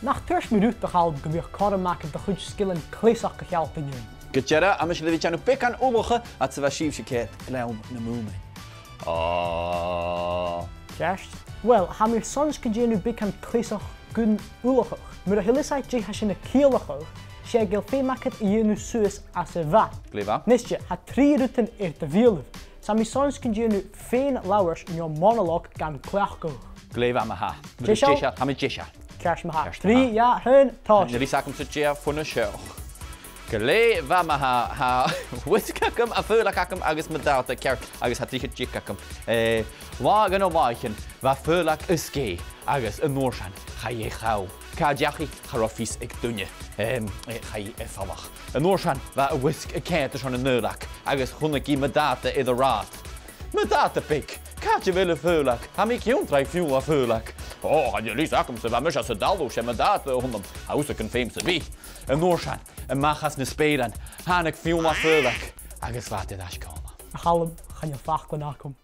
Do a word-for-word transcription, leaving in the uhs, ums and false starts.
Nach tuirt mi riut, a Chaluim, gum biodh cothrom agad do chuid sgilean cleasachd a shealltainn dhuinn? Gu dearbh, tha mise air a bhith a' dèanamh beagan ullachaidh, ach 's e bha sibhse ceart, Gleann nam Mumhan. Ah. Ceart. Uill, tha mi airson 's gun dèan thu beagan cleasachd gun ullachadh. Mura h-eil fhios agad dè tha sin a' ciallachadh, 's e gu bheil feum agad a dhèanamh suas às a' bhad. Glè mhath. Nise, tha trì rudan air do bheulaibh. 'S tha mi airson 's gun dèan thu fèin-labhairt no monologue gan cleachdadh. Glè mhath ma-thà. Deiseil? Deiseil, tha mi deiseil. Ceart ma-thà. Ceart ma-thà. Trì, dhà, aon, tòisich. Chan eil fhios agam-sa dè tha fo na seach. Glè mhath ma-thà, tha uisge agam, a' phuileach agam agus mo dhàta ceart agus tha trithead deug agam. Eh, latha dha na làithean, bha am puileach a' sgèith agus an uair sin, chaidh e a chall. Càit an deach i? Cha robh fios aig duine. Em, eh, chaidh i air falach. An uair sin, bha an t-uisge a' coimhead airson an fhuileig agus chunnaic i mo dhàta air an rathad. Mo dhàta beag! Càit a bheil am puileach? Tha mi ag ionndrainn fuaim a' phuileig. Ò, chan eil fhios agamsa, bha mise san talamh, 's e mo dhàta a th' annam. Tha thusa gun feum sam bith. An uair sin, a-mach às na speuran, thàinig fuaim a' phuileig agus bha iad air ais còmhla. A Chaluim, chan eil faclan agam.